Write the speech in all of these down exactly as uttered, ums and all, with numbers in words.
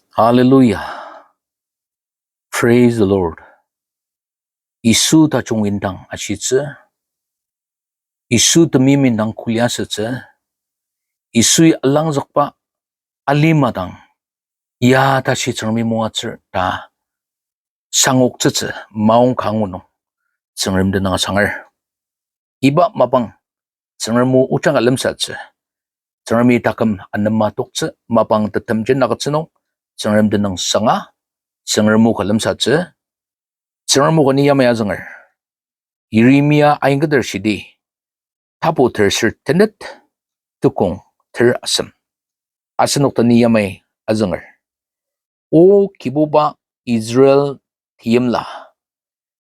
Hallelujah. Praise the Lord. Yisu tajung indang ashitsü. Yisu temeim indang kuli asütsü. Yisui alangzükba alima dang ya tashi Tsüngremi moatsür ta sangoktsütsü maong ka angu nung Tsüngrem tenüng asanger. Iba mapang Tsüngrem o ojang ka lemsatsü. Tsüngremi taküm anema toktsü mapang tetemji nagütsü nung Tsüngrem tenüng sanga, Tsüngrem o ka lemsatsü. Tsüngrem o ka ni yamai azünger. Yeremia ainketer shidi, tapu terser tenet, tukong ter asem. Asenok ta ni yamai azünger. O Kibuba Israel teimla,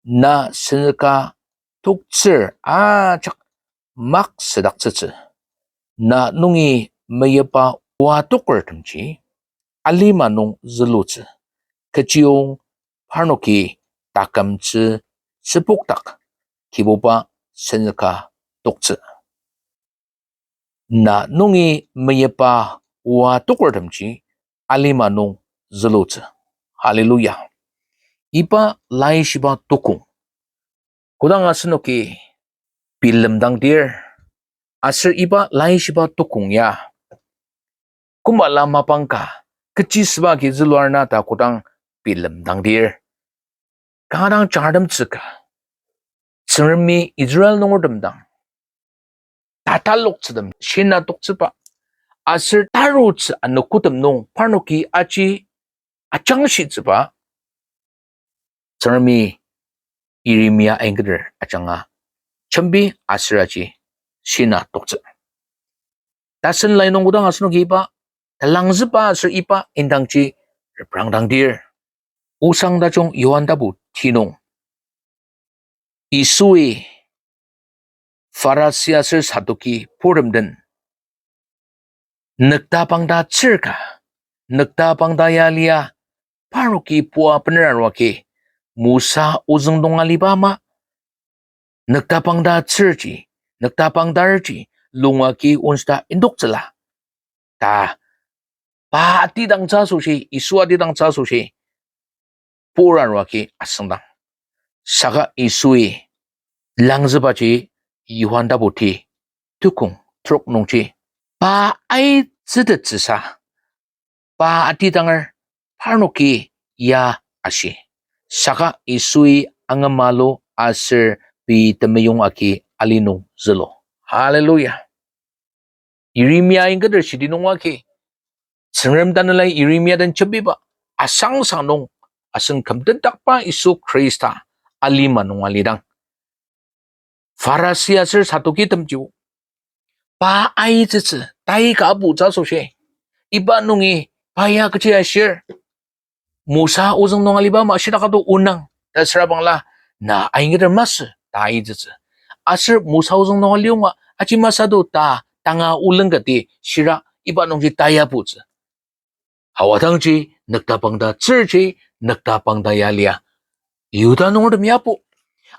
na senüka toktsür ajak mak sedaktsütsü. Na nungi meyipa oa tokertemji alima nung zülutsü. Kechiyong parnoki takümtsü süpokdak Kibuba senüka toktsü. Na nungi meyipa oa tokertemji alima nung zülutsü. Hallelujah. Iba laishiba tukong kodang asenoki bilemdangdir, aser iba laishiba tukong ya kümala mapang ka kechi süba agi zülua na ta kodang bilemdangdir, kanga dang jangratemtsü ka, Tsüngremi Israel nungertem dang tataloktsütem shina toktsüba, aser tarutsü anogotem nung parnoki aji ajangshitsüba, Tsüngremi Yeremia ainketer ajanga jembi aser aji shina toktsü. Tasen lai nung kodang asenoki iba talangzüba aser iba indangji reprangdangdir, Osang Tajung Johan tapu ti nung Yisui Pharisi aser Saduki purtem den nüktapangta tsür ka, nüktapangta ya lia, parnoki pua bener arua agi, Mosa ozüng nung aliba ama, nüktapangta tsürji, nüktapangtarji, lung agi onsda indoktsüla ta, pa atidangtsü asoshi, Yisu atidangtsü asoshi pur arua agi asüngdang. Saka Yisui langzübaji Johan tapu ti tukong trok nungji, pa aitsütettsüsa pa atidanger parnoki ya ashi. Saka Yisui angemalo aser pei temeyong agi ali nung zülu. Hallelujah. Yeremia inketer shidi nung agi, Tsüngrem Tanelai Yeremia den jembiba asangsang nung asen kümtetdakba Yisu Khrista alima nung alidang, Pharisi aser Sadukitemji pa aitsütsü, tai ka aputsü asoshi, iba nungi pa ya kechi ashir, Mosa ozüng nung aliba ama shidaka to onang ta süra bangla, na ainketer masü ta aitsütsü. Aser Mosa ozüng nung aliyonga aji masü to ta tanga oleng kati shira iba nungji tai aputsü. Hawadangji nüktapangta tsürji, nüktapangta ya lia, Yihuda nungertem ya apu.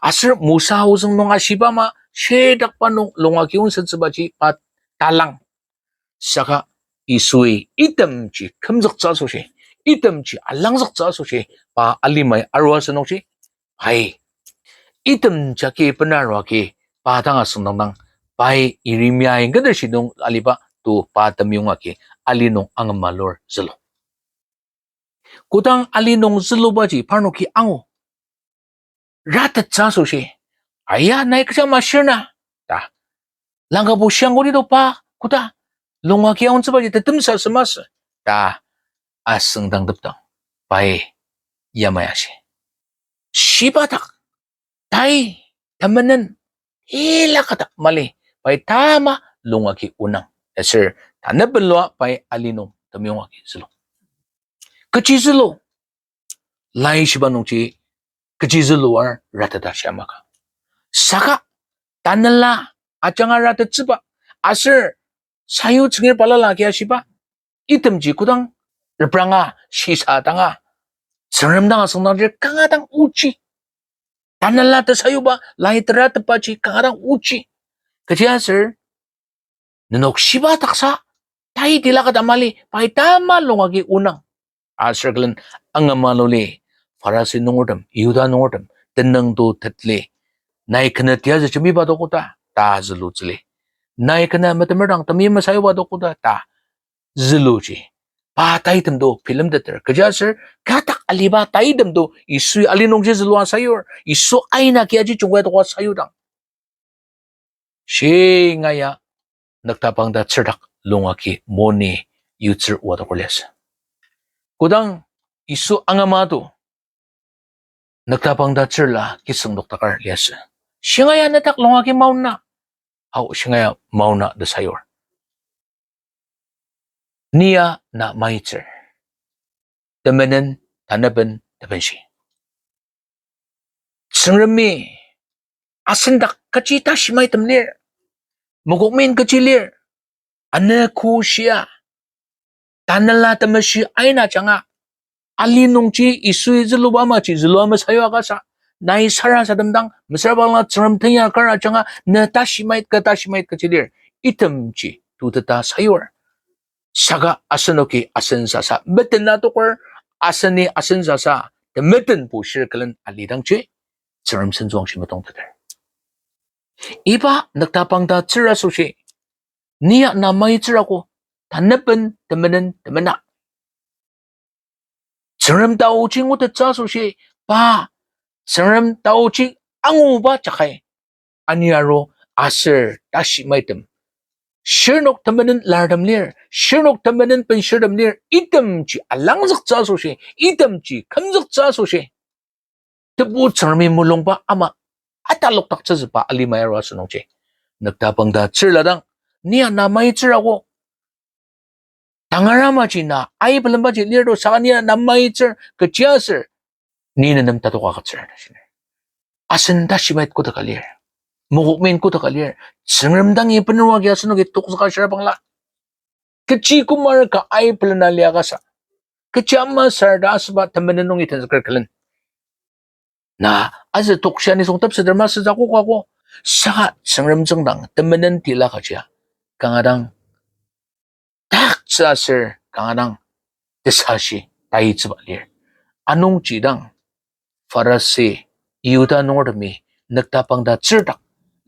Aser Mosa ozüng nung ashiba ama shidakba nung lung agi onsettsübaji pa talang. Saka Yisui itemji kümzüktsü asoshi, itemji alangzüktsü asoshi pa alimai arua asünungji, pai item jagi bener arua agi pa dang asüngdangdang, pai Yeremia inketer shidi nung aliba to pa temeyong agi ali nung angemalur zülu. Kodang ali nung zülubaji parnoki angu, ratettsü asoshi, aya nai kecha mashir na ta, langkabo shiangkodi to pa koda lung agi aontsübaji tetemsa sümasü ta asüngdangtepdang, pai yamai ashi, shiba dak tai temenen ilakadak mali, pai tama lung agi onang. Aser tanü belua pai ali nung temeyong agi zülu. Kechi zülu? Laishiba nungji kechi zülu ar rateta shia maka. Saka tanela ajanga ratettsüba aser sayu tsüngir balala agi ashiba itemji kodang repranga shisa danga, Tsüngrem dang asüngdangdir kanga dang ochi. Tanela tesayuba lai teratetbaji kanga dang ochi. Kechiaser nenok shiba daksa tai tilakata mali, pai tama lung agi onang. aser külen angamaloli, Pharisi nungertem, Yihuda nungertem, tenüng to tetli. Nai kena tiazü jembiba dokoda, ta zülutsüli. Nai kena metemer dang temeim mesayuba dokoda, ta züluji. Pa taitem to bilemteter. Kechiaser kadak aliba taitem to Yisui ali nungji zülua sayur. Yisu aina kiaji jungkai toka sayudang, shingaia nüktapang ta tsürdak lungaki moni yutsür oa doker liasü. Kodang Yisu angama to nüktapang ta tsürla kisüngdokdaker liasü. Shingaia nedak lungaki mauna. Ao shingaia mauna ta sayur. Nia na maitsür. Temenen, tanaben, tebenshi. Tsüngremi asendak kechi tashimaitem lir, mokokmen kechi lir, anogo shia, Tanela Temeshi aina ajanga, ali nungji Yisui züluba amaji zülua mesayua kasa, nai sarasadem dang mesüra bangla Tsüngrem tenya kar ajanga ne tashimait ka tashimait kechi lir, itemji tuteta sayur. Saka asenoki asen sasa meten adoker, aseni asen sasa temeten bushir külen alidangji Tsüngrem sentsüwangshi metongteter. Iba nüktapang ta tsür asoshi, nia na maitsür ako, tanaben temenen temena. Tsüngrem taoji ngutettsü asoshi, pa Tsüngrem taoji anguba jakai aniaru aser tashimaitem. Shirnok temenen lartem lir, shirnok temenen benshirtem lir, itemji alangzüktsü asoshi, itemji kümzüktsü asoshi, Tebu Tsüngremi mulungba ama atalokdaktsütsüba alima ya aru asünungji, nüktapang ta tsürla dang, nia na maitsür ako. Tangar amaji na aibelenbaji lir to, saka nia na maitsür, kechiaser ni nenem tatok agütsür ta shiner. Asen tashimait kotaka lir, mokokmen kotaka lir, Tsüngrem dangi bener agi asenoki tokzüka shira bangla, kechi kümar ka aibelena liakasa, kechi ama sar ta asüba temenen nungi tenzüker külen, na azü tokshia nisung tepseter masü zako kako, saka Tsüngrem tsüngdang temenen tila kachia, kanga dang taktsü aser kanga dang tesashi taitsüba lir. Anungji dang Pharisi, Yihuda nungertemi nüktapang ta tsürdak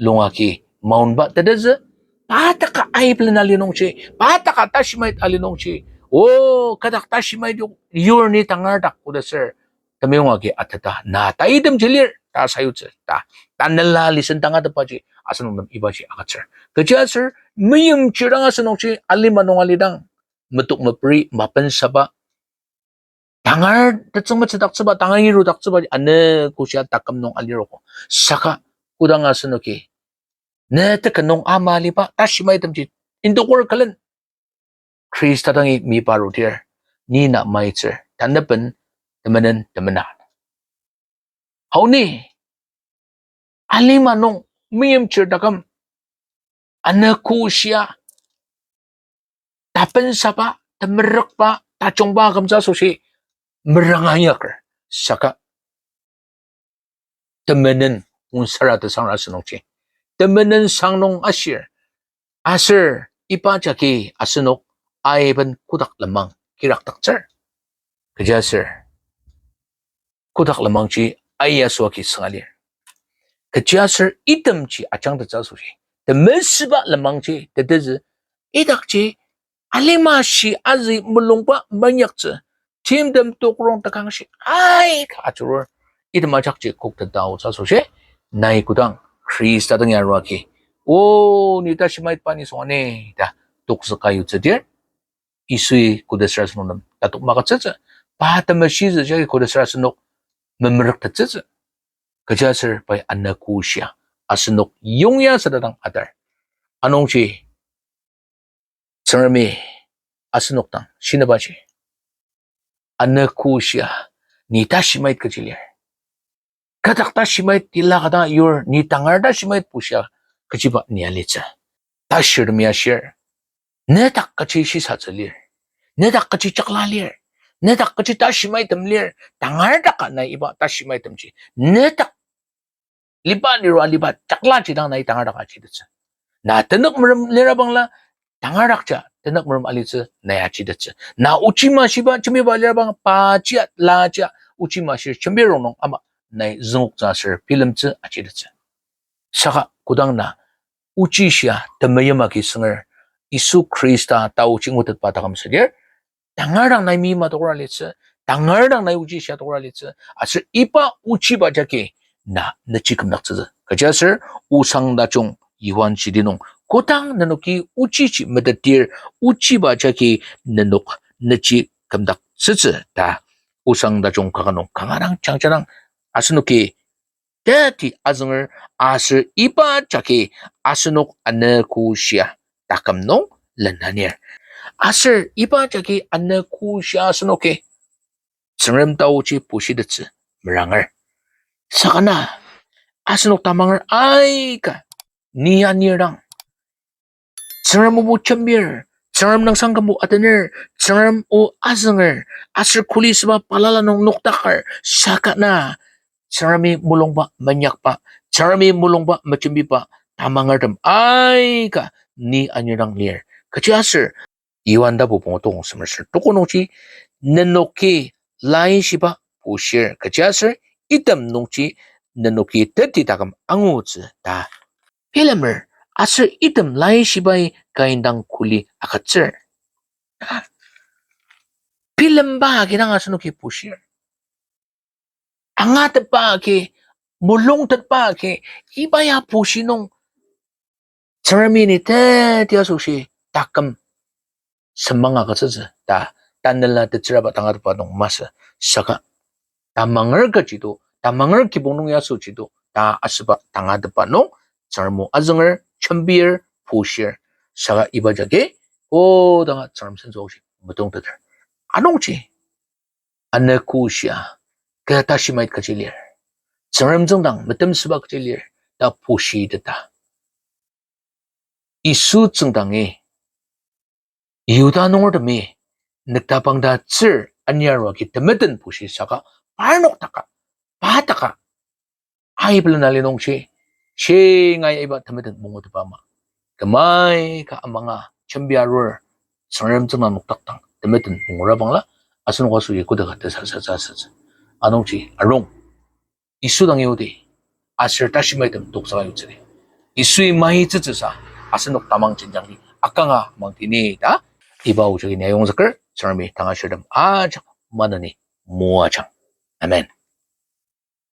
lungaki maonba tetezü, pa taka aibelena ali nungji, pa taka tashimait ali nungji, o, kadak tashimait yur ni tangar dak koda ser, temeyong agi ateta na taitemji lir ta sayutsü ta, tanela listen tangatetbaji asenok nem ibaji agütsür. Kechiaser meimchir dang asenokji alima nung alidang, metok meperi mapensaba, tangar tetsüng metsüdaktsüba, tangar yirudaktsüba, anogo shia taküm nung aliroko. Saka kodang asenoki ne teka nung ama aliba tashimaitemji indoker külen, Khrista dangi miparudir, ni na maitsür, tanaben temenen temena. Aoni, alima nung meimchir taküm, anogo shia, tapensaba, temerükba, tajungba akümtsü asoshi meranga inyaker, saka temenen onsara tesangra asünungji, temenen sang nung ashir, aser iba jagi asenok aiben kotak lenmang kirakdaktsür. Kechiaser kotak lenmangji aiasoa ki sünga lir. Kechiaser itemji ajangtettsü asoshi, temesüba lenmangji tetezü, idakji alima shi azü mulungba manyaktsü, timtem tokrong takangshi aika ajurur, item ajakji koktettsü asoshi, nai kodang Khrista dangi aruagi, o, ni tashimaitba nisung ani ta tokzüka yutsüdir, Yisui kodasür asenok nem tatok magütsütsü, pa temeshizü jagi kodasür asenok memerüktettsütsü. Kechiaser pai anogo shia asenok yongya sadadang atar. Anungji Tsüngremi asenok dang shinabaji, anogo shia ni tashimait kechi lir, kadak tashimait tila kadang yur ni tangar tashimait bushia kechiba ni alitsü. Tashir temi ashir, nedak kechi shisatsü lir, nedak kechi jakla lir, nedak kechi tashimaitem lir, tangar daka nai iba tashimaitemji nedak liba lirua liba jaklaji dang nai tangar daka ajitettsü. Na tenük merem lira bangla tangar dakja tenük merum alitsü nai ajitettsü. Na ochi mashiba jembiba lir bang pajia, lajia, ochi mashir jembi rongnung ama nai züngoktsü aser bilemtsü ajitettsü. Saka kodang na ochi shia temeim agi sünger, Yisu Khrista taochi ngutetba taküm südir, tangar dang nai meima tokra litsü, tangar dang nai ochi shia tokra litsü, aser iba ochiba jagi na nüji kümdaktsütsü. Kechiaser osang tajung Yohan shidi nung, kodang nenoki ochishi metetdir, ochiba jagi nenok nüji kümdaktsütsü ta osang tajung kaka nung kanga dang jangja dang asenoki teti azünger aser iba jagi asenok anogo shia taküm nung lenanir. Aser iba jagi anogo shia asenoki Tsüngrem taochi pushitettsü meranger. Saka na asenok tamanger aika ni anir dang Tsüngrem o jembir, Tsüngrem nüngsang kümbo atener, Tsüngrem o azünger, aser kuli süba balala nung nokdaker, saka na Tsüngremi mulungba menyakba, Tsüngremi mulungba mejembiba tamangertem aika ni anir dang lir. Kechiaser Yohan tapu pungu tokong semer ser tuko nungji, nenoki laishiba pushir, kechiaser item nungji nenoki teti taküm angutsü ta bilemer, aser item laishibai Kain dang kuli agütsür. Bilemba agi dang asenoki pushir. Angatetba agi, mulungtetba agi, iba ya pushi nung Tsüngremi ni teti asoshi taküm semang agütsütsü ta, tanela tetsüraba tangatetba nung masü, saka tamanger kaji to, tamanger kibong nung ya asoshi to ta asüba tangatetba nung, Tsüngrem o azünger, jembir, pushir, saka iba jagi kodanga Tsüngrem sentsü asoshi metongteter. Anungji anogo shia kü tashimait kaji lir, Tsüngrem tsüngdang metemsüba kaji lir ta pushiteta, Yisu tsüngdangi Yihuda nungertemi nüktapang ta tsür anir arua agi temeten pushi saka parnok taka, pa taka, aibelen ali nungji, shingai iba temeten mungutetba ama, kümai ka amanga jembi arur, Tsüngrem tsüngdang noktakdang temeten mungura bangla, asenok asoshi kodaka tesasatsü asütsü. Anungji arung, Yisu dang yudi, aser tashimaitem toksaka yutsüdi. Yisui maitsütsüsa asenok tamang jenjangdi akanga mangtini ta, iba o jagi ni ayongzüker, Tsüngremi tangashirtem ajak maneni moajang. Amen.